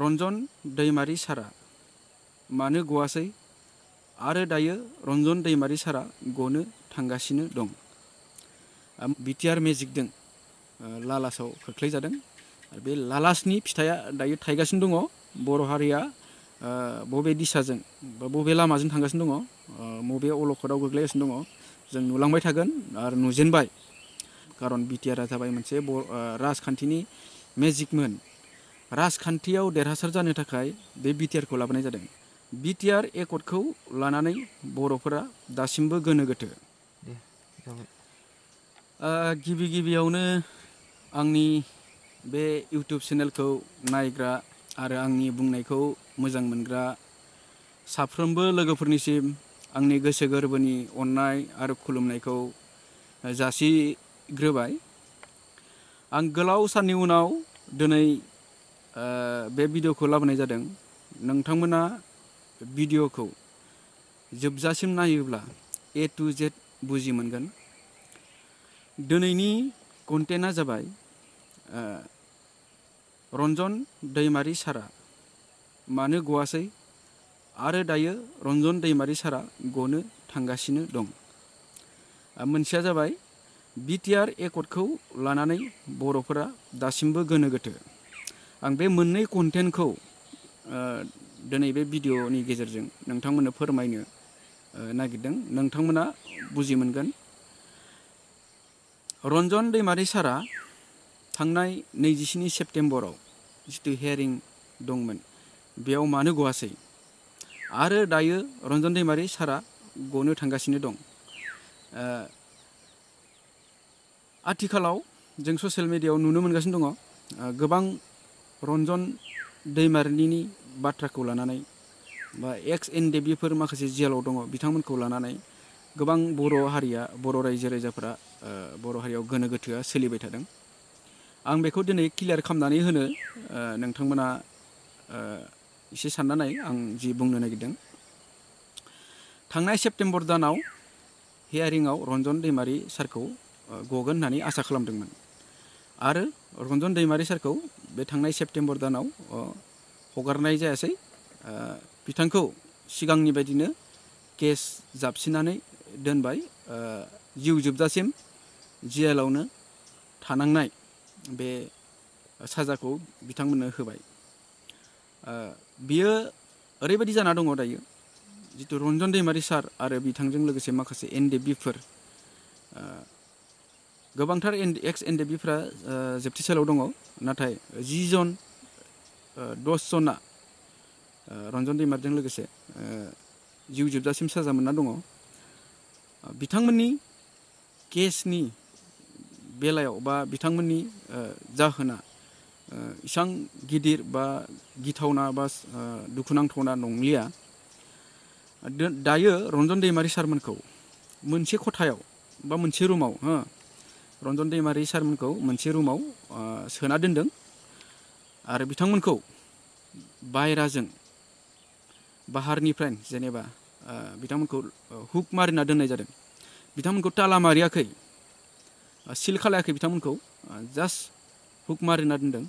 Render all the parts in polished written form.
रन्जन दैमारि सारा मानो गवासै आरो दायो रन्जन दैमारि सारा गनो थांगासिनो दं। बिटिआर मेजिकजों लालासाव खोख्लैजादों आरो बे लालासनि फिथाइया दायो थाइगासिनो दङ। बर' हारिया बबे दिसाजों बा बबे लामाजों थांगासिनो दङ, बबे अलखदाव गोग्लैगासिनो दङ जों नुलांबाय थागोन आरो नुजेनबाय। खारन बिटिआरआ जाबाय मोनसे राजखान्थिनि मेजिकमोन। राजखान्थियाव देरहासार जानो थाखाय बे बिटिआरखौ लाबोनाय जादों। बिटिआर एकर्डखौ लानानै बर'फोरा दासिमबो गोनो गोथो। गिबि गिबियावनो आंनि बे इउटुब चेनेलखौ नायग्रा आरो आंनि बुंनायखौ मोजां मोनग्रा साफ्रोमबो लोगोफोरनिसिम आंनि गोसो गोरबोनि अननाय आरो खुलुमनायखौ जासिग्रोबाय। आं गोलाव साननि उनाव दिनै बे भिडिअखौ लाबोनाय जादों। नोंथांमोना भिडिअखौ जोबजासिम नायोब्ला A to Z बुजि मोनगोन। दिनैनि कन्टेन्टआ जाबाय रन्जन दैमारि सारा मानो गवासै आरो दायो रन्जन दैमारि सारा गनो थांगासिनो दं। मोनसेया जाबाय बिटिआर एकर्डखौ लानानै बर'फोरा दासिमबो गोनो गोथो। आं बे मोननै कन्टेन्टखौ दिनै बे भिडिअनि गेजेरजों नोंथांमोननो फोरमायनो नागिरदों। नोंथांमोना बुजि मोनगोन। रन्जन दैमारि सारा थांनाय 27 सेप्तेम्बराव जिथु हियारिं दंमोन बेयाव मानो गवासै आरो दायो रन्जन दैमारि सारा गनो थांगासिनो दं। आथिखालाव जों ससियेल मिडियायाव नुनो मोनगासिनो दङ गोबां रन्जन दैमारिनि बाथ्राखौ लानानै बा एक्स एनडेबिफोर माखासे जेलाव दङ बिथांमोनखौ लानानै गोबां बर' हारिया बर' रायजो राजाफोरा बर' हारियाव गोनो गोथोआ सोलिबाय थादों। आं बेखौ दिनै क्लियार खालामनानै होनो नोंथांमोना एसे साननानै आं जि बुंनो नागिरदों। थांनाय सेप्तेम्बर दानाव हियारिंआव रन्जन दैमारि सारखौ गगोन होननानै आसा खालामदोंमोन आरो रन्जन दैमारि सारखौ बे थांनाय सेप्तेम्बर दानाव हगारनाय जायासै। बिथांखौ सिगांनि बायदिनो केस जाबसिननानै दोनबाय। जिउ जोबजासिम जेलावनो थानांनाय बे साजाखौ बिथांमोननो होबाय। बियो ओरैबायदि जाना दङ दायो जिथु रन्जन दैमारि सार आरो बिथांजों लोगोसे माखासे एनडेबिफोर गोबांथार एक्स एनडेबिफ्रा जोबथेसालियाव दङ। नाथाय 10 जन 10 जना रन्जन दैमारिजों लोगोसे जिउ जोबजासिम साजा मोनना दङ। बिथांमोननि केसनि बेलायाव बा बिथांमोननि जाहोना इसां गिदिर बा गिथावना बा दुखुनांथावना नंलिया। दायो रन्जन दैमारि सारमोनखौ मोनसे खथायाव बा मोनसे रुमाव रन्जन दैमारि सारमोनखौ मोनसे रुमाव सोना दोनदों आरो बिथांमोनखौ बायराजों बाहारनिफ्राय जेनेबा बिथांमोनखौ हुक मारिना दोननाय जादों। बिथांमोनखौ ताला मारियाखै, सिल खालायाखै, बिथांमोनखौ जास्ट हुक मारिना दोनदों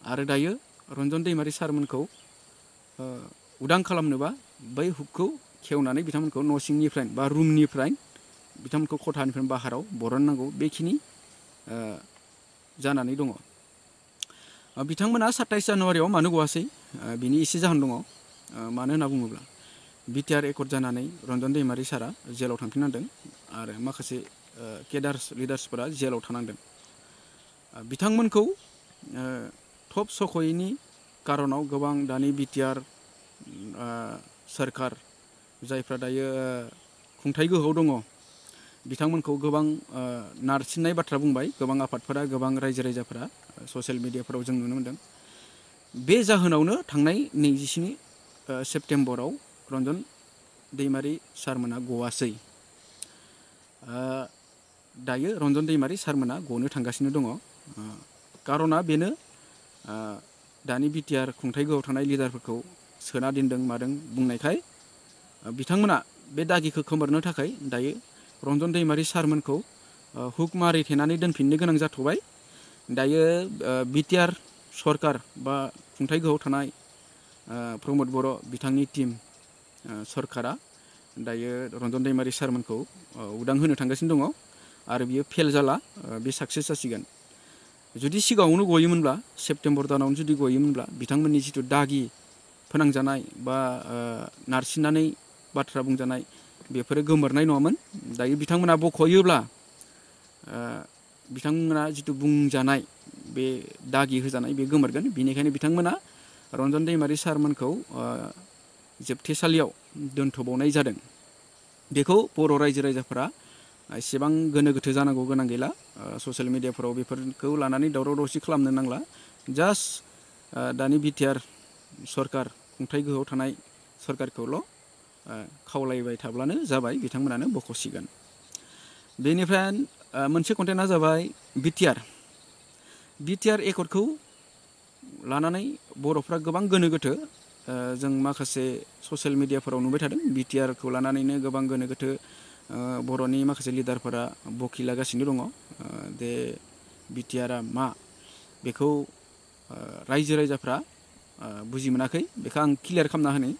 आरो दायो रन्जन दैमारि सारमोनखौ उदां खालामनोबा बै हुकखौ खेवनानै बिथांमोनखौ न' सिंनिफ्राय बा रुमनिफ्राय बिथांमोनखौ खथानिफ्राय बाहाराव बरननांगौ बेखिनि जानानै दङ। बिथांमोना 27 जानुवारियाव मानो गवासै बिनि एसे जाहोन दङ। मानो होनना बुङोब्ला बिटिआर एकर्ड जानानै रन्जन दैमारि सारा जेलाव थांफिननांदों आरो माखासे केडार्स लिडार्सफोरा जेलाव थानांदों। बिथांमोनखौ थब सख'यैनि कारनाव गोबां दानि बिटिआर सोरखार जायफ्रा दायो खुंथाय गोहोआव दङ बिथांमोनखौ गोबां नारसिननाय बाथ्रा बुंबाय गोबां आफादफोरा, गोबां रायजो राजाफोरा ससियेल मिडियाफोराव जों नुनो मोनदों। बे जाहोनावनो थांनाय 27 सेप्तेम्बराव रन्जन दैमारि सारमोना गवासै। दायो रन्जन दैमारि सारमोना गनो थांगासिनो दङ। कारना बेनो दानि बिटिआर खुंथाय गोहोआव थानाय लिडारफोरखौ सोना दोनदों मादों बुंनायखाय बिथांमोना बे दागिखौ खोमोरनो थाखाय दायो रन्जन दैमारि सारमोनखौ हुक मारिथेनानै दोनफिननो गोनां जाथ'बाय। दायो बिटिआर सरकार बा खुंथाय गोहोआव थानाय प्रमद बर' बिथांनि टीम सरकारा दायो रन्जन दैमारि सारमोनखौ उदां होनो थांगासिनो दङ आरो बियो फेल जाला बे साक्सेस जासिगोन। जुदि सिगाङावनो गयोमोनब्ला सेप्तेम्बर दानावनो जुदि गयोमोनब्ला बिथांमोननि जिथु दागि फोनांजानाय बा नारसिननानै बाथ्रा बुंजानाय बेफोरो गोमोरनाय नङामोन। दायो बिथांमोना बख'योब्ला बिथांमोना जिथु बुंजानाय बे दागि होजानाय बे गोमोरगोन। बेनिखायनो बिथांमोना रन्जन दैमारि सारमोनखौ जोबथेसालियाव दोनथ'बावनाय जादों। बेखौ बर' रायजो राजाफोरा एसेबां गोनो गोथो जानांगौ गोनां गैला। ससियेल मिडियाफोराव बेफोरखौ लानानै दावराव दावसि खालामनो नांला। जास्ट दानि बिटिआर सरकार खुंथाय गोहोआव थानाय सरकारखौल' खावलायबाय थाब्लानो जाबाय, बिथांमोनानो बख'सिगोन। बेनिफ्राय मोनसे कन्टेन्टआ जाबाय बिटिआर एकर्डखौ लानानै बर'फ्रा गोबां गोनो गोथो। जों माखासे ससियेल मिडियाफोराव नुबाय थादों बिटिआरखौ लानानैनो गोबां गोनो गोथो बर'नि माखासे लिडारफोरा बखिलागासिनो दङ। जे बिटिआरआ मा बेखौ रायजो राजाफ्रा बुजि मोनाखै। बेखौ आं क्लियार खालामना होनि।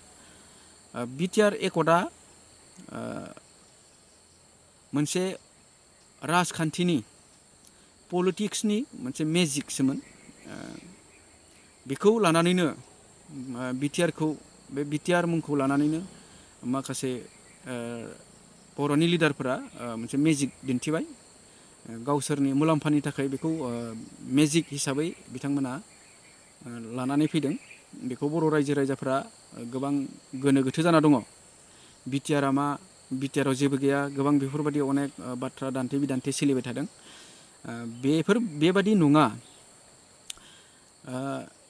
बिटिआर एकर्डआ मोनसे राजखान्थिनि पलिटिक्सनि मोनसे मेजिकसोमोन। बेखौ लानानैनो बे बिटिआर मुंखौ लानानैनो माखासे बर'नि लिडारफोरा मोनसे मेजिक दिन्थिबाय। गावसोरनि मुलाम्फानि थाखाय बेखौ मेजिक हिसाबै बिथांमोना लानानै फैदों। बेखौ बर' रायजो राजाफ्रा गोबां गोनो गोथो जाना दङ। बिटिआरआ मा, बिटिआरआव जेबो गैया, गोबां बेफोरबायदि अनेक बाथ्रा दान्थे बिदान्थे सोलिबाय थादों। बेबादि नङा।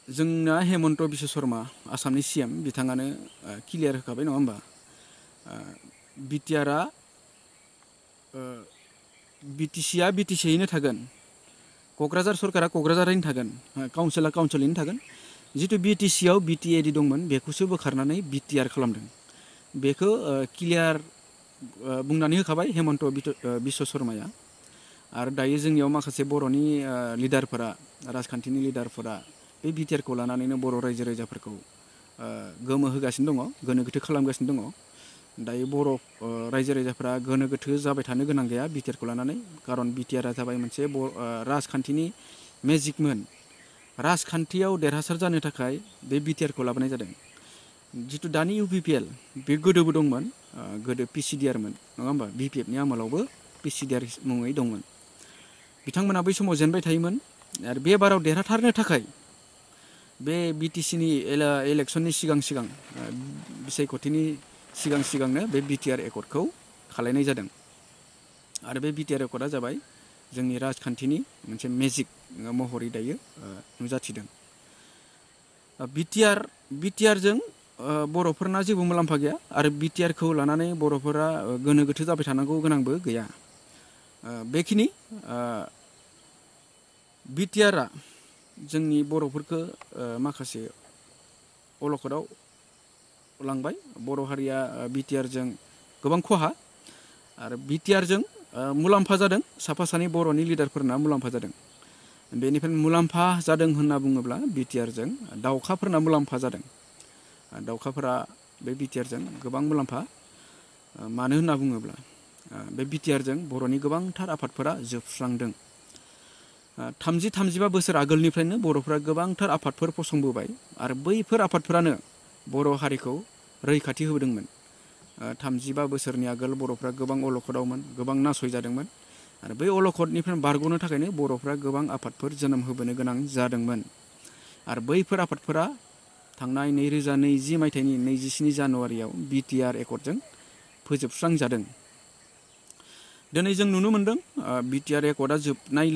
जोंना हेमन्त बिश्व शर्मा आसामनि CM बिथाङानो क्लियार होखाबाय नङा होमबा। बिटिआरआ बिटिसिआ बिटिसियैनो थागोन, क'क्राझार सरकारा क'क्राझारैनो थागोन, काउन्सिला काउन्सिलैनो थागोन। जिथु बिटिसिआव बिटिएडि दंमोन बेखौसो बोखारनानै बिटिआर खालामदों। बेखौ क्लियार बुंनानै होखाबाय हेमन्त बिश्व शर्माया। आरो दायो जोंनियाव माखासे बर'नि लिडारफोरा, राजखान्थिनि लिडारफोरा बे बिटिआरखौ लानानैनो बर' रायजो राजाफोरखौ गोमोहोगासिनो दङ, गोनो गोथो खालामगासिनो दङ। दायो बर' रायजो राजाफ्रा गोनो गोथो जाबाय थानो गोनां गैया बिटिआरखौ लानानै। खारन बिटिआरआ जाबाय मोनसे राजखान्थिनि मेजिकमोन। राजखान्थियाव देरहासार जानो थाखाय बे बिटिआरखौ लाबोनाय जादों। जिथु दानि UPPL बे गोदोबो दंमोन, गोदो PCDRमोन नङा होमबा। BPFनि आमोलावबो PCDR मुङै दंमोन। बिथांमोना बै समाव जेनबाय थायोमोन। आरो बे बाराव देरहाथारनो थाखाय बे बिटिसिनि इलेक्सननि सिगां सिगां बिसायख'थिनि सिगां सिगांनो बे बिटिआर एकर्डखौ खालायनाय जादों। आरो बे बिटिआर एकर्डआ जाबाय जोंनि राजखान्थिनि मोनसे मेजिक महरै दायो नुजाथिदों। बिटिआरजों बर'फोरना जेबो मुलाम्फा गैया आरो बिटिआरखौ लानानै बर'फोरा गोनो गोथो जाबाय थानांगौ गोनांबो गैया। बेखिनि बिटिआरआ जोंनि बर'फोरखौ माखासे अलखदाव लांबाय। बर' हारिया बिटिआरजों गोबां खहा, आरो बिटिआरजों मुलाम्फा जादों साफा सानै बर'नि लिडारफोरना मुलाम्फा जादों। बेनिफ्राय मुलाम्फा जादों होनना बुङोब्ला बिटिआरजों दाउखाफोरना मुलाम्फा जादों। दाउखाफोरा बे बिटिआरजों गोबां मुलाम्फा। मानो होनना बुङोब्ला बे बिटिआरजों बर'नि गोबांथार आफादफोरा जोबस्रांदों। 30-35 बोसोर आगोलनिफ्रायनो बर'फ्रा गोबांथार आफादफोर फसंबोबाय आरो बैफोर आफादफोरानो बर' हारिखौ रैखाथि होबोदोंमोन। 35 बोसोरनि आगोल बर'फ्रा गोबां अलखदावमोन, गोबां नासयजादोंमोन। आरो बै अलखदनिफ्राय बारग'नो थाखायनो बर'फ्रा गोबां आफादफोर जोनोम होबोनो गोनां जादोंमोन। आरो बैफोर आफादफोरा थांनाय 2020 मायथाइनि 27 जानुवारियाव बिटिआर एकर्डजों फोजोबस्रांजादों। दिनै जों नुनो मोनदों बिटिआर एकर्डआ जाखांनाय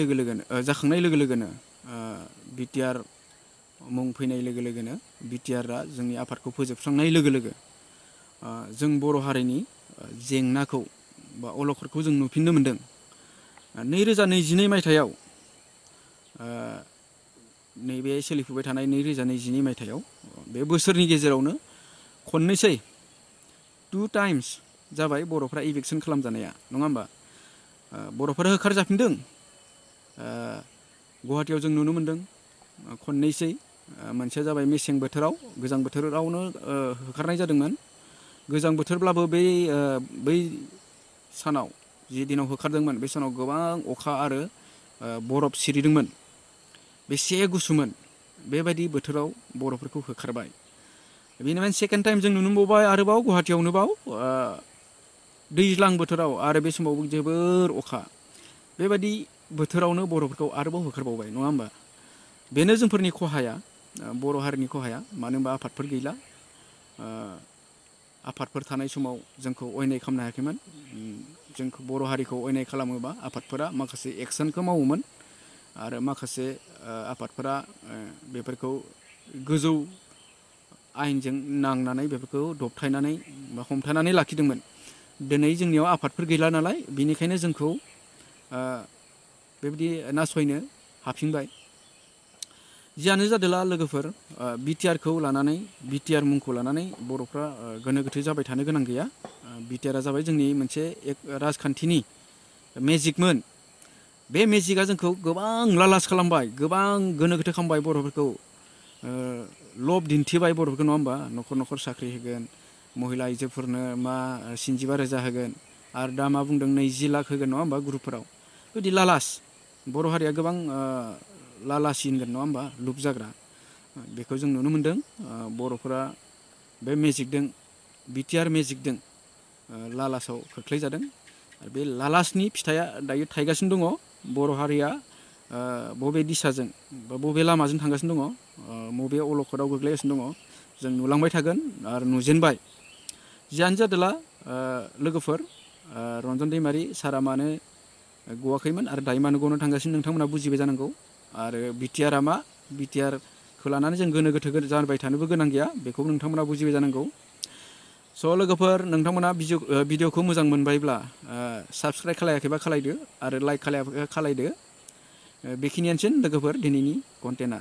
लोगो लोगोनो बिटिआर मुं फैनाय लोगो लोगोनो बिटिआरआ जोंनि आफादखौ फोजोबस्रांनाय लोगो लोगो जों बर' हारिनि जेंनाखौ बा अलखदखौ जों नुफिननो मोनदों। 2022 मायथाइयाव नैबे सोलिफुबाय थानाय 2022 मायथाइयाव बे बोसोरनि गेजेरावनो खननैसै 2 टाइम्स जाबाय बर'फ्रा इभिकसन खालामजानाया नङा होमबा। बर'फोरा होखारजाफिनदों। गुवाहाटियाव जों नुनो मोनदों खननैसै मोनसेया जाबाय मेसें बोथोराव गोजां बोथोरावनो होखारनाय जादोंमोन गोजां बोथोरब्लाबो बै सानाव जि दिनाव होखारदोंमोन बे सानाव गोबां अखा आरो बरफ सिरिदोंमोन बेसे गुसुमोन बेबायदि बोथोराव बर'फोरखौ होखारबाय बेनिफ्राय सेकेन्ड टाइम जों नुनो मोनबावबाय आरोबाव गुवाहाटियावनो दैज्लां बोथोराव आरो बे समाव जोबोर अखा बेबायदि बोथोरावनो बर'फोरखौ आरोबाव होखारबावबाय नङा होमबा बेनो जोंफोरनि खहाया बर' हारिनि खहाया मानो होनबा आफादफोर गैला आफादफोर थानाय समाव जोंखौ अयनाय खालामनो हायाखैमोन जोंखौ बर' हारिखौ अयनाय खालामोबा आफादफोरा माखासे एक्सनखौ मावोमोन आरो माखासे आफादफोरा बेफोरखौ गोजौ आयेनजों नांनानै बेफोरखौ दबथायनानै बा हमथानानै लाखिदोंमोन दिनै जोंनियाव आफादफोर गैला नालाय बेनिखायनो जोंखौ बेबायदि नासयनो हाफिनबाय जियानो जादोला लोगोफोर बिटिआरखौ लानानै बिटिआर मुंखौ लानानै बर'फ्रा गोनो गोथो जाबाय थानो गोनां गैया बिटिआरआ जाबाय जोंनि मोनसे राजखान्थिनि मेजिकमोन बे मेजिकआ जोंखौ गोबां लालास खालामबाय गोबां गोनो गोथो खालामबाय बर'फोरखौ लब दिन्थिबाय बर'फोरखौ नङा होमबा न'खर न'खर साख्रि होगोन महिला आइजोफोरनो मा 65,000 होगोन आरो दा मा बुंदों 20 लाख होगोन नङा होमबा ग्रुपफोराव बिदि लालास बर' हारिया गोबां लालासि होनगोन नङा होमबा लुप जाग्रा बेखौ जों नुनो मोनदों बर'फोरा बे मेजिकजों बिटिआर मेजिकजों लालासाव खोख्लैजादों आरो बे लालासनि फिथाइया दायो थायगासिनो दङ बर' हारिया बबे दिसाजों बा बबे लामाजों थांगासिनो दङ बबे अलखदाव गोग्लैगासिनो दङ जों नुलांबाय थागोन आरो नुजेनबाय जियानो जादोला लोगोफोर रन्जन दैमारि सारा मानो गवाखैमोन आरो दायो मानो गनो थांगासिनो नोंथांमोना बुजिबाय जानांगौ आरो बिटिआरआ मा बिटिआरखौ लानानै जों गोनो गोथो जाबाय थानोबो गोनां गैया बेखौ नोंथांमोना बुजिबाय जानांगौ स' लोगोफोर नोंथांमोना भिडिअखौ मोजां मोनबायब्ला साबस्क्राइब खालायाखैबा खालायदो आरो लाइक खालायाखैबा खालायदो बेखिनियानोसै लोगोफोर दिनैनि कन्टेन्टआ